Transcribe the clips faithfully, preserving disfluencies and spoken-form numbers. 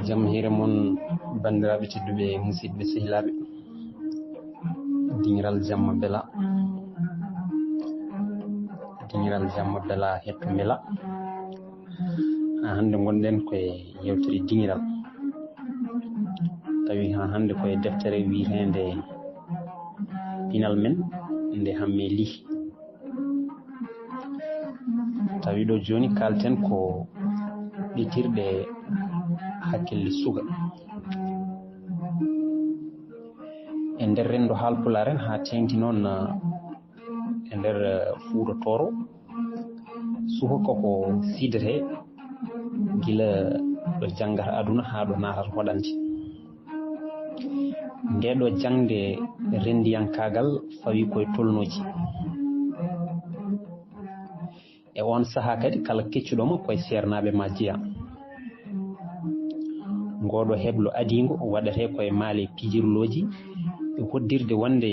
Jam hiire mon, banndiraaɓe tedduɓe, musidɓe sehilaaɓe. Diŋiral jamma bela. Diŋiral jamma bela, hetto mbela. Haa hannde ngonɗen koye yewtere diŋiral. Tawi haa hannde koye deftere wiyeteende Pinal Men nde Hammee Lih. Tawi ɗo jooni kaalten ko ɗetirɗe hakkille suka. E nder renndo Haalpulaar en, haa teeŋti noon e nder Fuuta Tooro, suka ko ko siidetee gila ɗo janngata aduna haa ɗo naatata hoɗande. Ndee ɗoo jaŋde renndiyankaagal fawii koye tolnooji. E oon sahaa kadi, kala keccuɗo mo koye seernaaɓe maa jeyaa. Ngoo ɗoo heblo adiingo waɗetee koye maale pijirlooji, e hoddirde wonde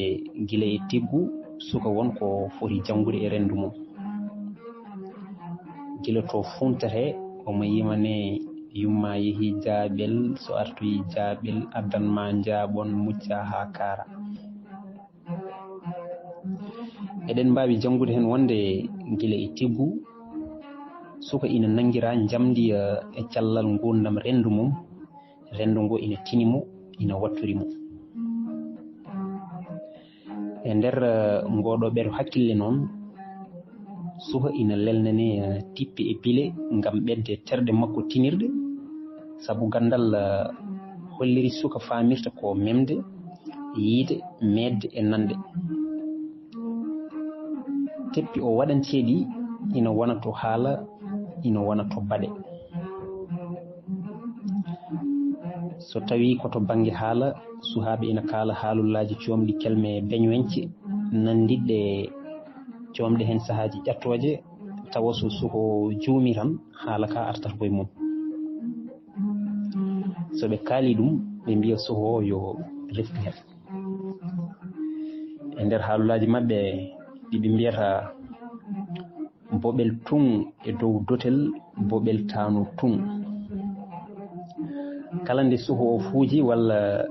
gila e tiggu suka won ko foti janngude e renndo mum. Gila to funtatee, omo yimane yumma yehi jaaɓel, so artoyi jaaɓel, addan ma njaaɓon, mucca haa kaara. Eɗen mbaawi janngude heen wonde gila e tiggu, suka ina nanngiraa njamndi, eh, e callal nguurndam renndo mum, renndo ngo ina tini mo, ina wattori mo. E nder, eh, ngoo ɗoo ɓeto hakkille noon, suka ina lelnanee, eh, tippe e pile ngam ɓetde terɗe makko tinirɗe, sabu ganndal, eh, holliri suka faamirta ko memde, yiyde, meeɗde e nanɗe. Teppi o waɗanteeɗi ina wona to haala, ina wona to baɗe. So tawii ko to bannge haala, suhaaɓe ina kaala haalullaaji coomɗi kelme beñweñce, nanndiɗɗe coomɗe heen sahaaji ƴattooje, tawa so suka juumii tan, haala ka artat koye mum. So ɓe kaalii ɗum, ɓe mbiya suka o yo reftu heen. E nder haalullaaji maɓɓe ɗi ɓe mbiyata boɓel tuŋ e dow dotel, boɓel taanu tuŋ. Kala nde suka o fuuji walla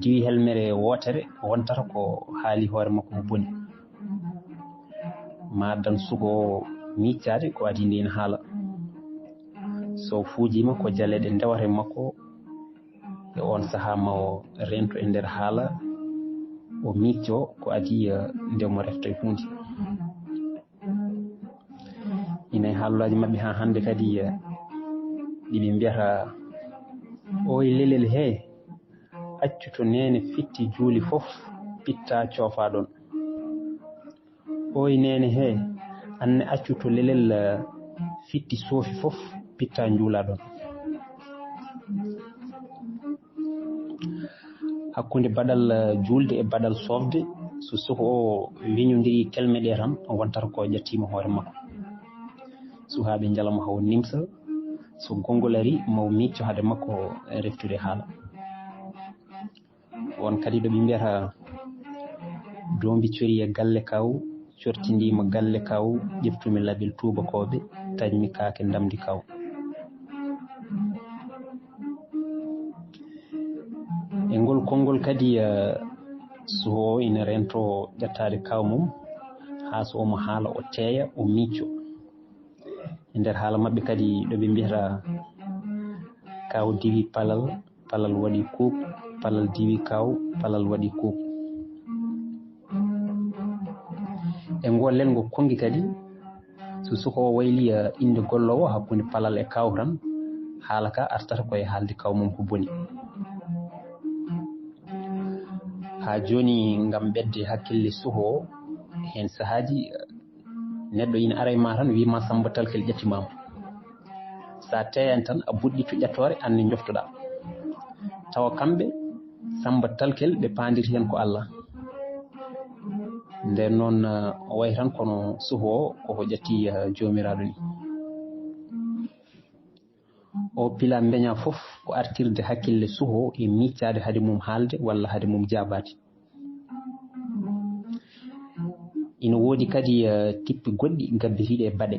diwi helmere wootere, wontata ko haali hoore makko ko boni. Ma addan suka o miiccaade ko adii nde ina haala. So fuujiima ko jaleeɗe ndewata e makko, e oon sahaa ma o reento e nder haala, o miicco ko adii, eh, nde omo refta e huunde. Ina e haalullaaji maɓɓe haa hannde kadi, eh, ɗi ɓe mbiyata, "Ooy lelel hee, accu to neene fitti juuli fof, pitta coofa ɗoon." "Ooy neene hee, anne accu to lelel, eh, fitti soofi fof, pitta njuula ɗoon." Hakkunde baɗal, eh, juulde e baɗal soofde, so suka o weñondiri kelme ɗe tan, o wontata ko ƴettiima hoore makko. Suhaaɓe njala mo hawo nimsa, so gonngol arii, ma o miicco hade makko reftude haala. Won kadi ɗo ɓe mbiyata, "Doombi corii e galle kaw, cortindiima galle kaw, ƴeftumi label tuubakooɓe, taƴmi kaake ndamndi kaw." E ngol konngol kadi, eh, suka o ina reento ƴettaade kaw mum, haa so omo haala, o teeya, o miicco. E nder haala maɓɓe kadi ɗo ɓe mbiyata, "Kaw diwi palal, palal waɗi kuuk, palal diwi kaw, palal waɗi kuuk." E ngoo lelngo konngi kadi, so suka o waylii, eh, innde golloowo hakkunde palal e kaw tan, haala ka artata ko e haalde kaw mum ko boni. Haa jooni, ngam ɓetde hakkille suka o, heen sahaaji, eh, neɗɗo ina ara e ma tan, wii ma Sammba Talkel ƴettiima ma. So a teeyaani tan, a buɗɗitto ƴettoore, aan ne njoftoɗaa. Tawa kamɓe, Sammba Talkel, ɓe paandiri heen ko Alla. Ndeen noon, eh, o wayi tan kono suka o, ko ko ƴetti, eh, Joomiraaɗo ni. O pila mbeña fof ko artirde hakkille suka o e miiccaade hade mum haalde walla hade mum jaabaade. Ina woodi kadi, eh, tippi goɗɗi ngabbitiiɗi e baɗe.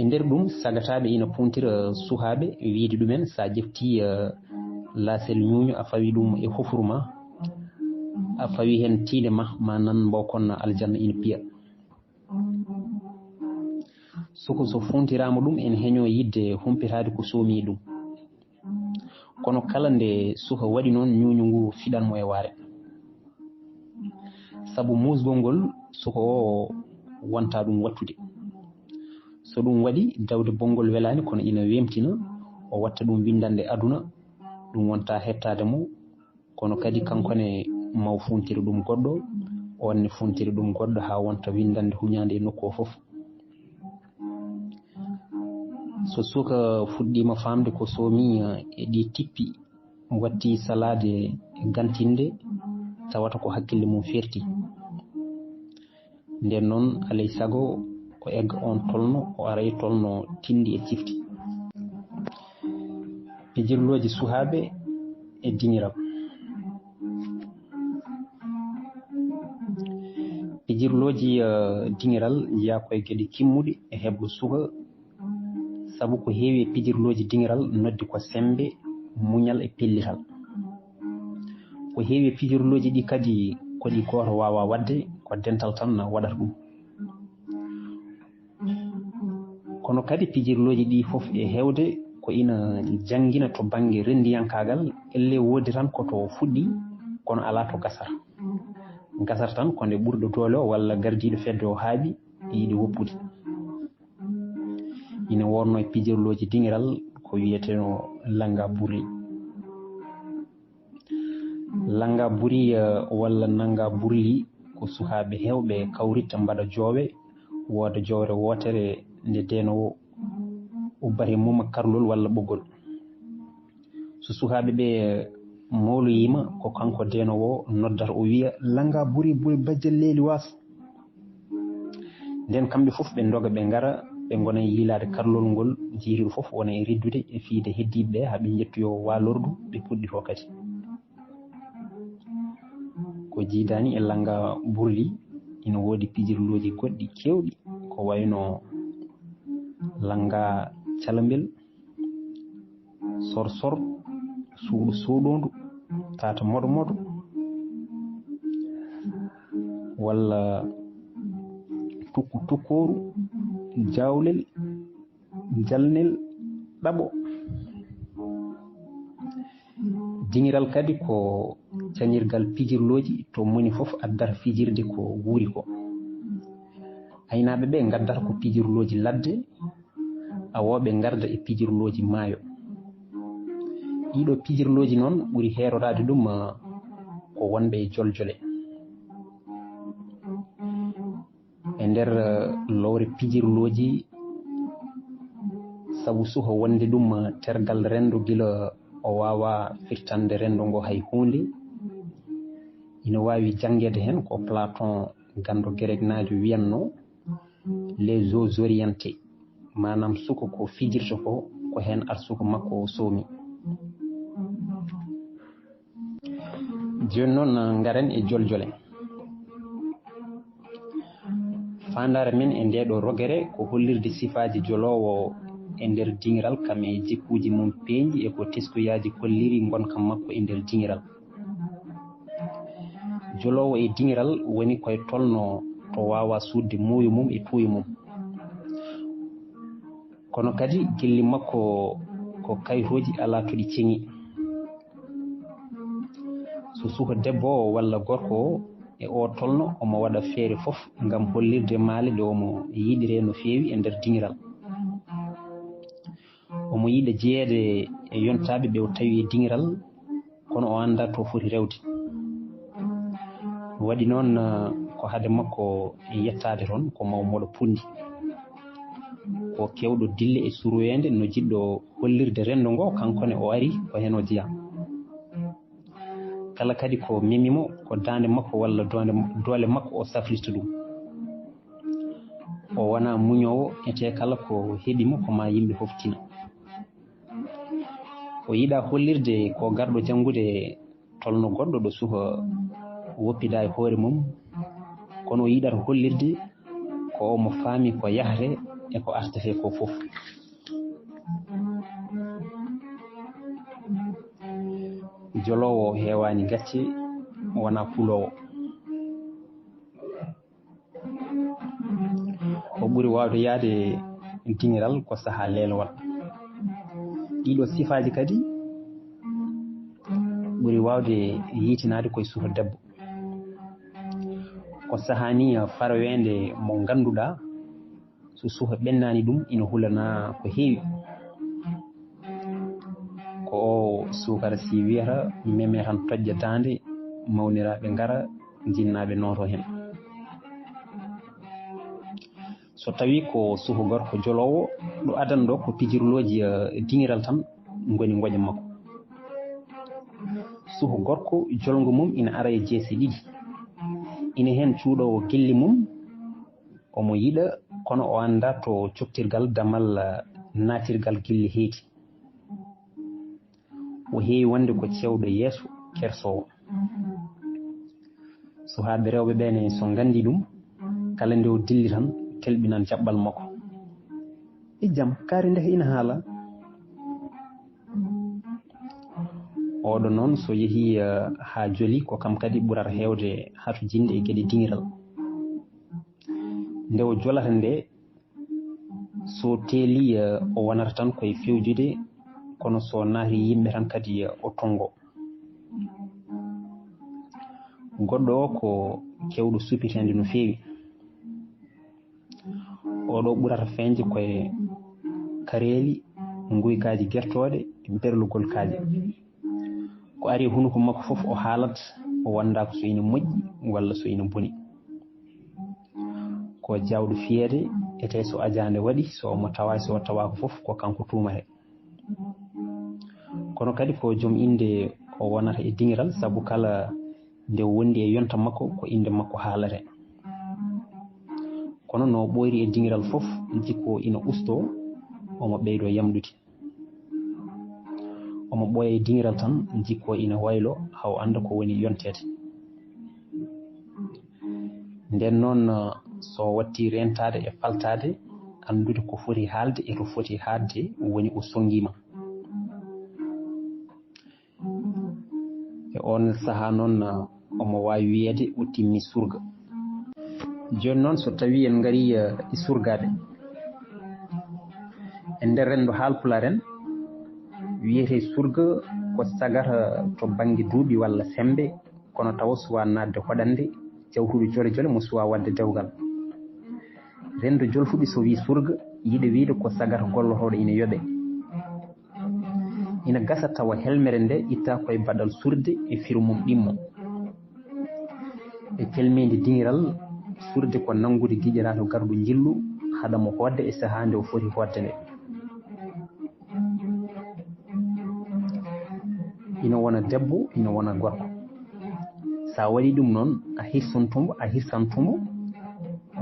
E nder ɗum, sagataaɓe ina puuntira suhaaɓe, wiyde ɗumen, so a ƴeftii, eh, laasel ñuuñu, a fawi ɗum e hofru ma, a fawi heen tiinde ma, ma nan mbo kon aljanna ina piya. Suka so fuuntiraama ɗum, ene heñoo yiɗde humpitaade ko soomi ɗum. Kono kala nde suka waɗi noon, ñuuñu ngu fiɗan mo e waare. Sabu muusgol ngol, suka o wonta ɗum wattude. So ɗum waɗi, dawde bonngol welaani, kono ina weemtina, o watta ɗum winndannde aduna, ɗum wonta heɓtaade mo, kono kadi kanko ne maw fuuntira ɗum goɗɗo, oon ne fuuntira ɗum goɗɗo, haa wonta winndannde huñaande e nokku o fof. So suka fuɗɗiima faamde ko soomi, eh, e ɗi tippi, watti salaade e gantinde, tawata ko hakkille mum ferti. Nden noon, alay sago, o egga oon tolno, o ara e tolno tinndi e cifti. Pijirlooji suhaaɓe e diŋiral. Pijirlooji, eh, diŋiral njiyaa ko e geɗe kimmuɗe e heblo suka, sabu ko heewi e pijirlooji diŋiral noddi ko semmbe, muñal e pellital. Ko heewi e pijirlooji ɗi kadi ko ɗi gooto waawaa waɗde, ko dental tan waɗata ɗum. Kono kadi pijirlooji ɗi fof e heewde ko ina janngina to bannge renndiyankaagal, ellee woodi tan ko to fuɗɗi, kono alaa to gasata. Gasata tan ko nde ɓurɗo doole o walla gardiiɗo fedde o haaɓi, yiɗi woppude. Ina wonnoo e pijirlooji diŋiral ko wiyeteno lannga burli. Lannga buri, eh, walla nannga burli ko suhaaɓe heewɓe kawritta mbaɗa joowe, wooda jowre wootere nde deenoowo ubbata e mum karlol walla ɓoggol. So suhaaɓe ɓe mawloyiima, ko kanko deenoowo noddata, o wiya, "Lannga buri, buri bajjalleeli waas." Nden kamɓe fof ɓe ndoga, ɓe ngara, ɓe ngona e yiilaade karlol ngol, jiiriiɗo fof wona e riddude e fiyde heddiiɓe ɓe, haa ɓe njettoyoo waalordu, ɓe puɗɗitoo kadi. Ko jiidaani e lannga burli, ina woodi pijirlooji goɗɗi keewɗi, ko wayno lannga calambel, sorsor, suuɗu suuɗoondu, tata moɗo moɗo, walla tukku tukkooru, jawlel, jalnel, ɗaɓo. Diŋiral kadi ko cañirgal pijirlooji, to moni fof addata fijirde ko wuuri ko. Aynaaɓe ɓe ngaddata ko pijirlooji ladde, awooɓe ngarda e pijirlooji maayo. Ɗiɗo pijirlooji noon ɓuri heeroraade ɗum, ah, ko wonɓe e joljole. E nder, eh, lowre pijirlooji, sabu suka wonde ɗum, eh, tergal renndo gila o waawaa firtande renndo ngo hay huunde. Ina waawi janngeede heen ko Platon, ganndo Gereknaajo, wiyatnoo les eaux orientées, maanaam suka ko fijirta ko, ko heen arsuka makko o soomi. Jooni noon, ngaren e joljole. Faandaare men e ndee ɗoo rogere ko hollirde sifaaji joloowo e nder diŋiral, kam e jikkuuji mum peeñɗi, e ko teskuyaji kolliri ngonka makko e nder diŋiral. Joloowo e diŋiral woni koye tolno to waawaa suuɗde muuyo mum e tuuyo mum. Kono kadi gilli makko ko kayitooji, alaa to ɗi ceŋi. So suka debbo o walla gorko o e o tolno, omo waɗa feere fof ngam hollirde maale ɗe omo yiɗiree no feewi e nder diŋiral. Omo yiɗa jeyeede e yontaaɓe ɓe o tawi e diŋiral, kono o anndaa to foti rewde. Waɗi noon, eh, ko hade makko yettaade toon, ko maw moɗo punndi. Ko keewɗo dille e surweende, no jiɗɗo hollirde renndo ngo, kanko ne o ari ko heen o jeyaa. Kala kadi ko memi mo, ko daande makko walla doonde, doole makko o safrirta ɗum. O wonaa muñoowo, etee kala ko heɓi mo, ko maa yimɓe fof tina. O yiɗaa hollirde ko garɗo janngude tolno goɗɗo ɗo suka woppidaa e hoore mum, kono o yiɗata hollirde ko omo faami ko yahre e ko artete ko fof. Joloowo heewaani gacce, wonaa puloowo. O ɓuri waawde yahde diŋiral ko sahaa leelowal. Ɗiɗo sifaaji kadi ɓuri waawde yiytinaade koye suka debbo. Ko sahaa ni farweende mo ngannduɗaa, so suka ɓennaani ɗum, ina hulana ko heewi. Ko o suukara si wiyata, meme tan tojja daande, mawniraaɓe ngara, jinnaaɓe nooto heen. So tawii ko suka gorko joloowo, ɗo adan ɗo ko pijirlooji, eh, diŋiral tan ngoni ngoƴa makko. Suka gorko jolngo mum ina ara e jeese ɗiɗi. Ina heen cuuɗoowo gilli mum, omo yiɗa, kono o anndaa to coktirgal damal, eh, naatirgal gilli heedi. O heewi wonde ko cewɗo yeeso, kersoowo. Suhaaɓe rewɓe ɓee ne, so nganndi ɗum, kala nde o dilli tan, telɓinan jaɓɓal makko. E jam, kaari ndeke ina haala. Oɗo noon, so yehii, eh, haa joli, ko kam kadi ɓurata heewde hatojinde e geɗe diŋiral. Nde o jolata nde, so teeli, eh, o wonata tan koye fewjude, kono so naati yimɓe tan kadi, eh, o tonngo. Goɗɗo o ko keewɗo suppiteende no feewi. Oɗo ɓurata feeñde koye kareeli, nguykaaji gertooɗe, berlugol kaaƴe. Ko ari e hunuko makko fof o haalat, o wonda ko so ina moƴƴi walla so ina boni. Ko jaawɗo fiyeede, etee so ajaande waɗi, so omo tawa, so o tawaaka fof, ko kanko tuumate. Kono kadi ko joom innde o wonata e diŋiral, sabu kala nde wondi e yonta makko, ko innde makko haalate. Kono no ɓooyri e diŋiral fof, jikku o ina ustoo, omo ɓeydoo yamɗude. Omo ɓooya e diŋiral tan, jikku o ina waylo, haa o annda ko woni yonteede. Nden noon, so watti reentaade e faltaade, anndude ko foti haalde e to foti haalde, woni o sonngiima. E oon sahaa noon, omo waawi wiyeede o timmi surga. Jooni noon, so tawii en ngarii, eh, e surgaaɓe, e nder renndo haalpulaar en, wiyetee surga ko sagata to bannge duuɓi walla semmbe, kono tawa suwaa naatde hoɗannde, jawtuɗo jole jole mo suwaa waɗde dewgal. Renndo jolfuɓe so wii surga, yiɗa wiyde ko sagata gollotooɗo ina yoɓee. Ina gasa tawa helmere nde itta koye baɗal surde e firo mum ɗimmo. E kelmeendi diŋiral, surde ko nanngude giƴiraaɗo garɗo njillu, haɗa mo hootde e sahaa nde o foti hootde nde. Ina wona debbo, ina wona gorko. So a waɗii ɗum noon, a hirsanto mbo, a hirsanto mbo,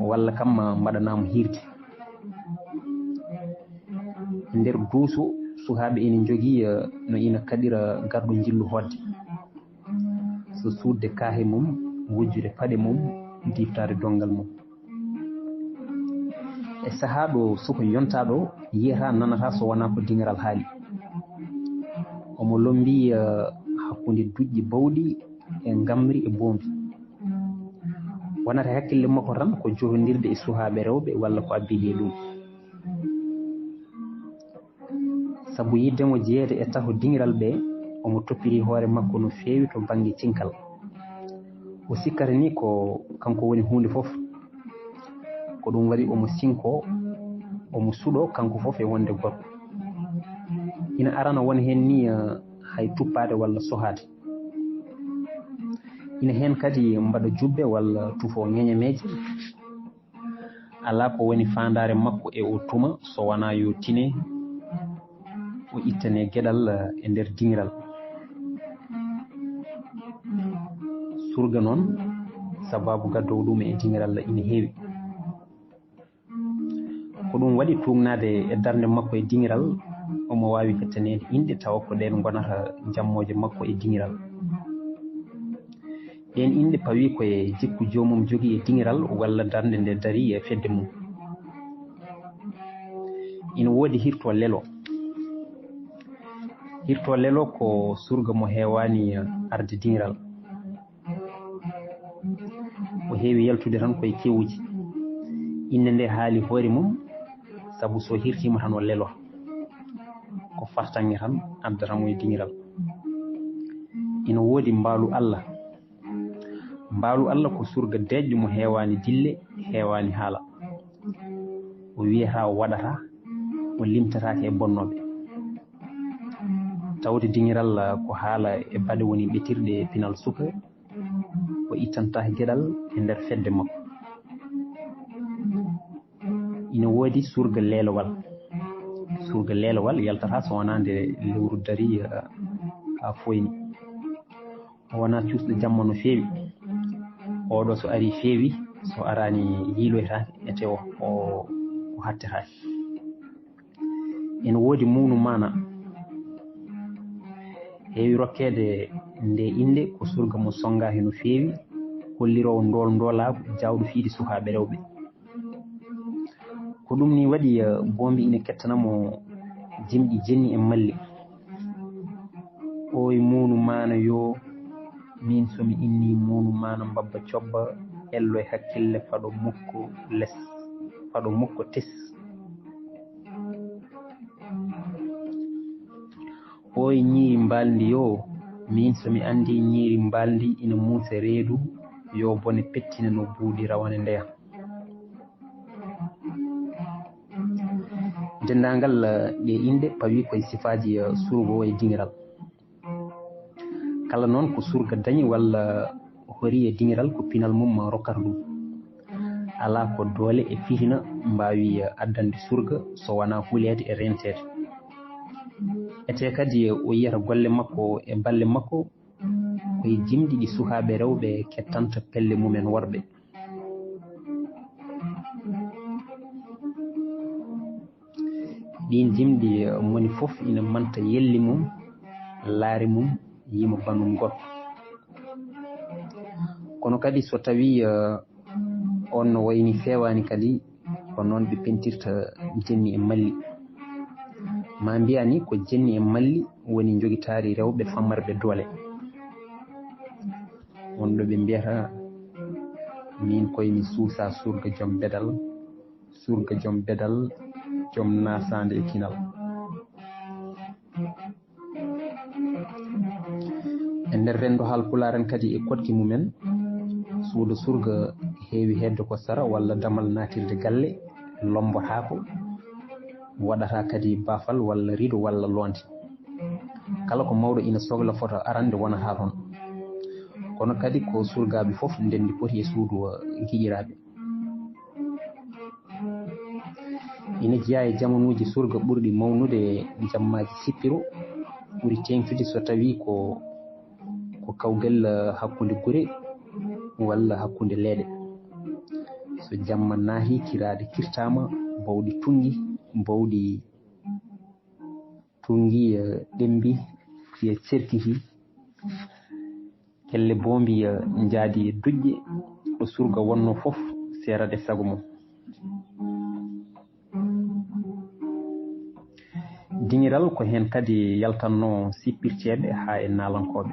walla kam mbaɗanaa mo hiirde. E nder duuso, suhaaɓe ina njogii, eh, no ina kaɗira garɗo njillu hootde. So suuɗde kaahe mum, wujjude paɗe mum, diiftaade donngal mum. E sahaa ɗo suka yontaa ɗo, yiyataa, nanataa so wonaa ko diŋiral haali. Omo lommbii, eh, hakkunde duƴƴi bawɗi e ngamri e boombi. Wonata e hakkille makko tan ko jotondirde e suhaaɓe rewɓe walla ko abbiti e ɗum. Sabu yiɗde mo jeyeede e taho diŋiral ɓe, omo toppiri hoore makko no feewi to bannge cinkal. O sikkata ni ko kanko woni huunde fof. Ko ɗum waɗi omo sinkoo, omo suɗoo kanko fof e wonde gorko. Ina arana won heen ni, eh, hay tuppaade walla sohaade. Ina heen kadi mbaɗa jubbe walla tufoo ŋeñameeje. Alaa ko woni faandaare makko e o tuma so wonaa yo tine o ittane geɗal, eh, e nder diŋiral. Surga noon, sabaabu gaddowo ɗum e diŋiral ina heewi. Ko ɗum waɗi tuugnaade e darnde makko e diŋiral, omo waawi hettaneede inɗe tawa ko ɗeen ngonata jammooje makko e diŋiral. Ɗeen inɗe pawii ko e jikku joomum jogii e diŋiral walla darnde nde darii e fedde mum. Ina woodi hirto lelo. Hirto lelo ko surga mo heewaani arde diŋiral. O heewi yaltude tan koye kewuuji. Innde nde haali hoore mum, sabu so hirtiima tan o lelo. Ko fartaŋŋe tan addata mo e diŋiral. Ina woodi mbaalu Allah. Mbaalu Allah ko surga deeƴɗo mo heewaani dille, heewaani haala. O wiyata, o waɗata, o limtataake e bonnooɓe. Tawde diŋiral ko haala e baɗe woni ɓetirɗe pinal suka, o ittanta geɗal e nder fedde makko. Ina woodi surga leelowal. Surga leelowal yaltata so wonaa nde lewru darii, eh, haa foyni. O wonaa cuusɗo jamma no feewi. Oɗo so arii feewi, so araani yiiloytaake, etee o, o, o hattetaake. Ina woodi mawnu maana. Heewi rokkeede nde innde ko surga mo sonngaaki no feewi, holliroowo ndool ndoolaagu, jaawɗo fiide sukaaɓe rewɓe. Ko ɗum ni waɗi, eh, boombi ina kettana mo jimɗi jenni e malli. Ooy mawnu maana yo, min so mi inni mawnu maana mbabba cobba, ello e hakkille faɗo mokko les, faɗo mokko tes. Ooy ñiiri mbaalndi yo, min so mi anndi ñiiri mbaalndi ina muusa reedu, yo bone pettine no buuɗi rawane ndeya. Denndaangal, eh, ɗe inɗe pawi koye sifaaji, eh, surga o e diŋiral. Kala noon ko surga dañi walla hori e diŋiral ko pinal mum rokkata ɗum. Alaa ko doole e fitina mbaawi, eh, addande surga so wonaa huleede e renteede. Etee kadi, eh, o yiyata golle makko e balle makko koye jimɗi ɗi sukaaɓe rewɓe kettanta pelle mumen worɓe. Ɗiin jimɗi, eh, moni fof ina manta yelli mum, laare mum, yima banndum goɗɗo. Kono kadi so tawii, eh, on no wayni feewaani kadi, ko noon ɓe pentirta jenni e malli. Ma mbiyaa ni ko jenni e malli woni njogitaari rewɓe fammarɓe doole. Wonɗo ɓe mbiyata, min koye mi suusa surga joom bedal, surga joom bedal, joom nasaande e kinal. E nder renndo Haalpulaar en kadi e koɗki mumen, suudo surga heewi heedde ko sara walla damal naatirde galle, lombotaako, waɗata kadi baafal walla rido walla loonde. Kala ko mawɗo ina sogla foto arande wonata toon. Kono kadi ko surgaaɓe fof ndenndi poti e suudu giƴiraaɓe. Ina jeyaa e jamanuuji surga ɓurɗi mawnude e jammaaji sippiro, ɓuri teeŋtude so tawii ko, ko kawgal, eh, hakkunde gure walla hakkunde leeɗe. So jamma naatii, kiraaɗe kirtaama, bawɗi tunngi, bawɗi tunngi, eh, ɗembi, piya cerkiti. Kelle boombi, eh, njaadi e duƴƴe, ɗo surga wonnoo fof seerata e sago mum. Diŋiral ko heen kadi yaltannoo sippirceeɓe haa e naalankooɓe.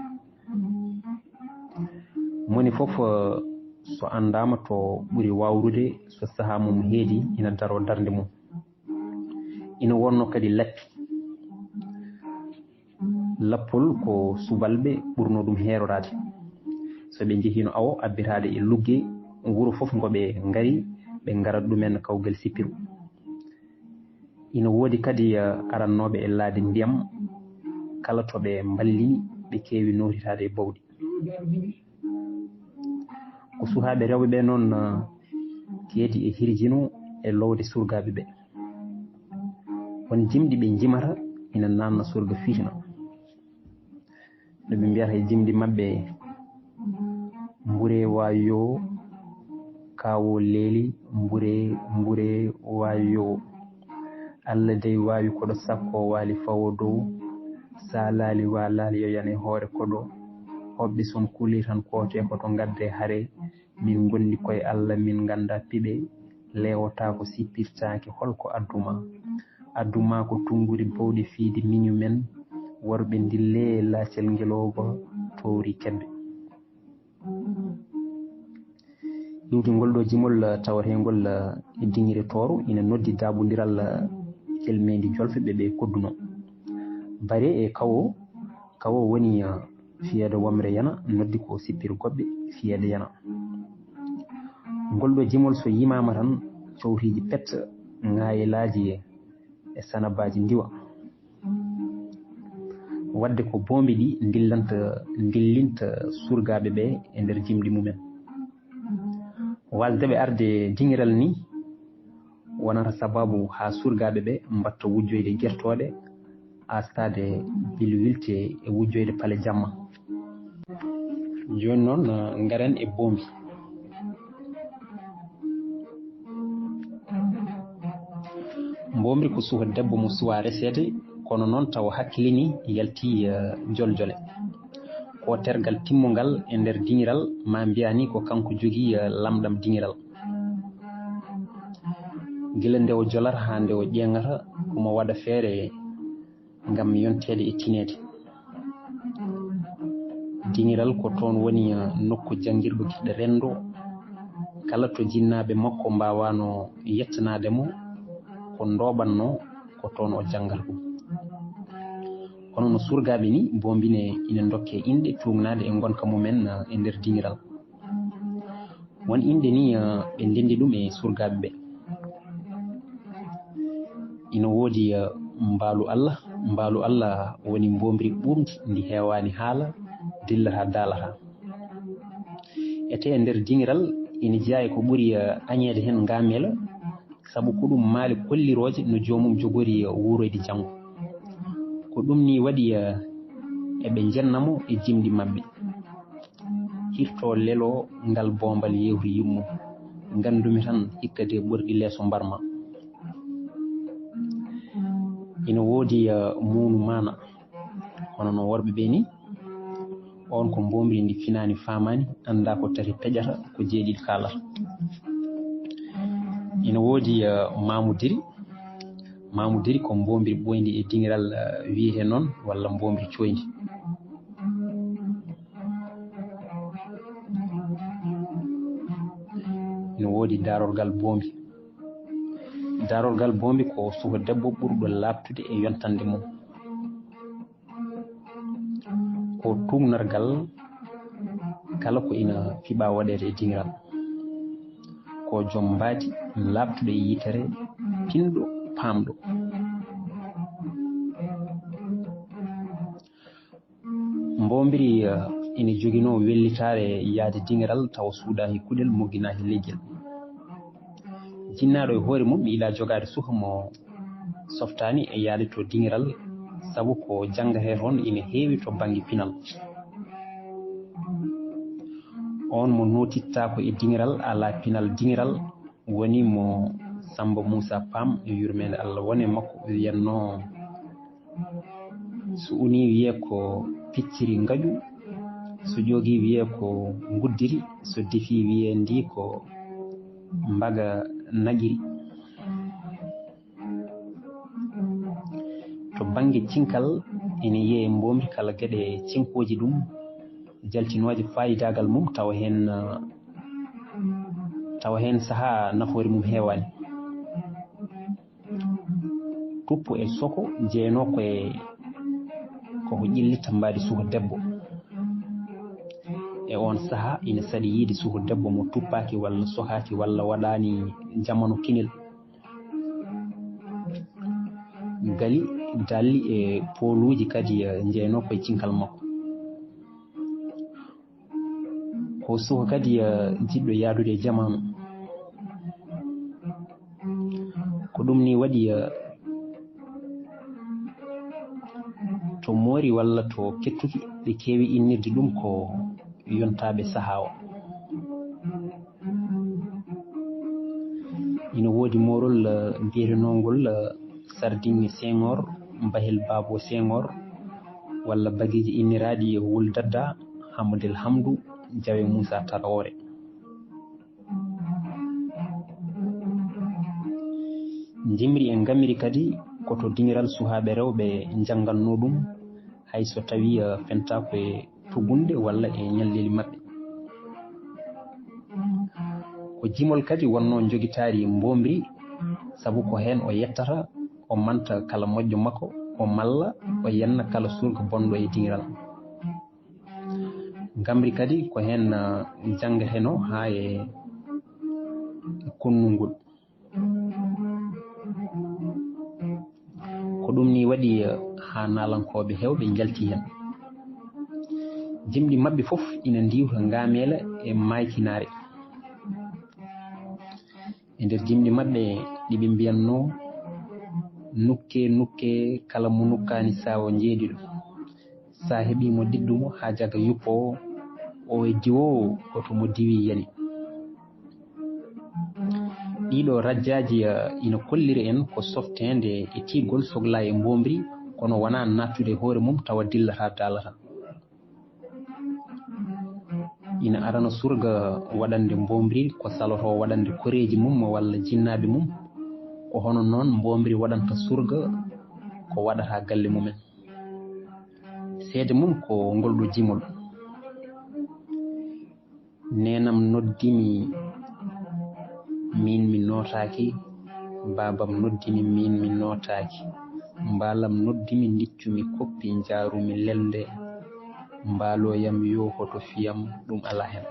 Moni fof, eh, so anndaama to ɓuri waawrude, so sahaa mum heedi, ina daroo darnde mum. Ina wonnoo kadi lappi. Lappol ko subalɓe ɓurnoo ɗum heeroraade. So ɓe njehiino awo abbitaade e lugge, wuro fof ngo ɓe ngari, ɓe ngarat ɗumen kawgal sippiru. Ina woodi kadi, eh, arannooɓe e laabi ndiyam, kala to ɓe mballini, ɓe keewi nootitaade e bawɗi. Ko sukaaɓe rewɓe ɓe noon, eh, keedi e hirjino e lowde surgaaɓe ɓe. Won jimɗi ɓe njimata ina naamna surga fitina. No ɓe mbiyata e jimɗi maɓɓe, mbure waayo, kaawo leeli, mbure, mbure waayo. Allah dey waawi koɗo sakko waali fawo dow, saalaali waalaali yo yan e hoore koɗo, hoɓɓe son kuli tan koote hoto ngadde hare, min ngondi koye Allah min ngannda piɓe, leewotaako sippirtaake holko adduma. Addu maa ko tunnguri bowɗe fiyde miñu men, worɓe ndillee laacel ngelooba towri kedde. Iwdi ngol ɗo jimol tawateengol e diŋire tooro ina noddi daaɓondiral kelmeendi jolfe ɓe ɓe koddunoo. Bare e kawo, kawo woni fiyeede wamre yana, noddi ko sippir goɓɓe fiyeede yana. Ngol ɗo jimol so yimaama tan, cowtiiji pet, ŋaayelaaji e sanabaaji ndiwa. Waɗde ko boombi ɗi ndillanta, ndillinta surgaaɓe ɓe e nder jimɗi mumen. Waasde ɓe arde diŋiral ni wonata sababu haa surgaaɓe ɓe mbatta wujjoyde gertooɗe, aastaade bilwilte e wujjoyde pale jamma. Jooni noon, eh, ngaren e boombi. Mboomri ko suka debbo mo suwaa reseede, kono noon tawa hakkilini yalti, eh, joljole. Ko tergal timmungal e nder diŋiral, maa mbiyaa ni ko kanko jogii, eh, lamɗam diŋiral. Gila nde o jolata haa nde o ƴeeŋata, omo waɗa feere ngam yonteede e tineede. Diŋiral ko toon woni, eh, nokku janngirɗo giɗɗo renndo. Kala to jinnaaɓe makko mbaawaano yettanaade mo, ko ndooɓannoo ko toon o janngata ɗum. Kono no surgaaɓe ni, boombine ina ndokkee inɗe tuugnaade e ngonka mumen, eh, e nder diŋiral. Won inɗe ni, eh, ɓe ndenndi ɗum e surgaaɓe ɓe. Ina woodi, eh, mbaalu Allah. Mbaalu Allah woni mboomri ɓuuɓndi ndi heewaani haala, dillataa daalataa. Etee e nder diŋiral ina jeyaa e ko ɓuri, eh, añeede heen ngaamela, sabu ko ɗum maale kollirooje no joomum jogori, eh, wuuroyde janngo. Ko ɗum ni waɗi, eh, eɓe njenna mo e jimɗi maɓɓe. Hirto lelo ngal boombal yeewti yummum. Nganndumi tan hikka de ɓorɗi leeso mbarma. Ina woodi, eh, muunu maana. Hono no worɓe ɓe ni, oon ko mboomri ndi finaani faamaani, anndaa ko tati peƴata, ko jeeɗiɗi kaalata. Ina woodi, eh, maamudiri. Maamudiri ko mboomri ɓooyndi e diŋiral, eh, wiyetee noon, walla mboomri cooyndi. Ina woodi daarorgal boombi. Daarorgal boombi ko suka debbo ɓurɗo laaɓtude e yontande mum. Ko tuugnargal kala ko ina fiɓaa waɗeede e diŋiral. Ko joom mbaadi laaɓtuɗo e yitere, pinɗo, paamɗo. Mbombiri, eh, ina joginoo wellitaare yahde diŋiral tawa suudaaki kuɗel, mogginaaki leggel. Jinnaaɗo e hoore mum yiɗaa jogaade suka mo softaani e yahde to diŋiral, sabu ko janngatee toon ina heewi to bannge pinal. Oon mo nootittaako e diŋiral, alaa pinal diŋiral, woni mo Sammba Muusaa Paam, yo yurmeende Allah won e makko, o wiyatnoo, so unii wiyee ko picciri ngaƴu, so ƴoogii wiyee ko nguddiri, so defii wiyee ndi ko mbaga naƴiri. To bannge cinkal, ene yiyee mboomri kala geɗe cinkooji ɗum, jaltinooje faayidaagal mum, tawa heen, tawa heen sahaa nafoore mum heewaani. Tuppo e soko jeyanoo ko e, ko ko ƴellitta mbaadi suka debbo. E oon sahaa, ina saɗi yiyde suka debbo mo tuppaaki walla sokaaki walla waɗaani jamanu kinel. Gali, dalli e pooluuji kadi, eh, njeyanoo ko e cinkal makko. Ko suka kadi, eh, jiɗɗo yahdude e jamaanu. Ko ɗum ni waɗi, eh, to moori walla to kettuki, ɓe keewi innirde ɗum ko yontaaɓe sahaa o. Ina woodi moorol, eh, mbiyetenoongol, eh, Sardiŋŋe Seŋoor, Bahel Baabo Seŋoor, walla bageeji inniraaɗi e Wul Dadda, Hamadel Hamdu, Jawe Muusaa Tarawore. Njimri e ngamri kadi Ko to diŋiral suhaaɓe rewɓe njanngannoo ɗum, hay so tawii, eh, fentaa ko e tugunde walla e ñalleeli maɓɓe. Ko jimol kadi wonnoo njogitaari Mbombri, sabu ko heen o yettata, o manta kala moƴƴo makko, o malla o yenna kala surga bonɗo e diŋiral. Ngamri kadi ko heen, eh, janngatenoo haa e konnungol. Ko ɗum nii waɗi, eh, haa naalankooɓe heewɓe njalti heen. Jimɗi maɓɓe fof ina ndiiwa ngaameela e maaytinaare. E nder jimɗi maɓɓe ɗi ɓe mbiyatnoo, "Nukke, nukke, kala mo nukkaani saawo njeeɗiɗo. Sa heɓii mo, diddu mo haa jaga yuppoowo, o e diwoowo, hoto mo diwi yani." Ɗiɗo rajjaaji, eh, ina kolliri en ko softeende e tiigol soglaa e Mbombri, kono wonaa naattude e hoore mum tawa dillataa daalataa. Ina arana surga waɗande Mbombri ko salotoo waɗande koreeji mum walla jinnaaɓe mum. Ko hono noon Mbombri waɗanta surga ko waɗata galle mumen. Seede mum ko ngol ɗo jimol. Neenam noddimi, miin mi nootaaki. Baabam noddimi, miin mi nootaaki. Mbaalam noddimi, ndiccumi koppi, njaarumi lelnde. Mbaalooyam yo hoto fiyam, ɗum alaa heen.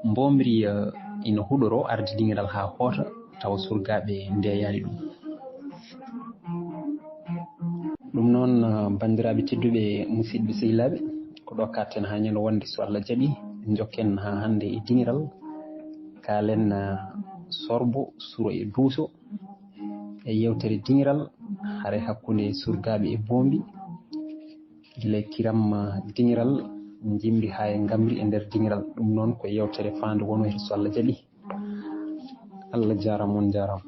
Mbombri, eh, ina huɗoroo arde diŋiral haa hoota, tawa surgaaɓe ndeeyaani ɗum. Ɗum noon, eh, banndiraaɓe tedduɓe, musidɓe sehilaaɓe, ko ɗo kaaɗten haa ñande wonde, so Allah jaɓi, njokken haa hannde e diŋiral, kaalen, eh, sorbo, suro e duuso, e yeewtere diŋiral, hare hakkunde surgaaɓe e Mbombri, gila e kiram, eh, diŋiral, Jimri haa e Ngamri e nder diŋiral. Ɗum noon ko yeewtere faande wonoyre, so Allah jaɓi. Allah jaaraama, on njaaraama.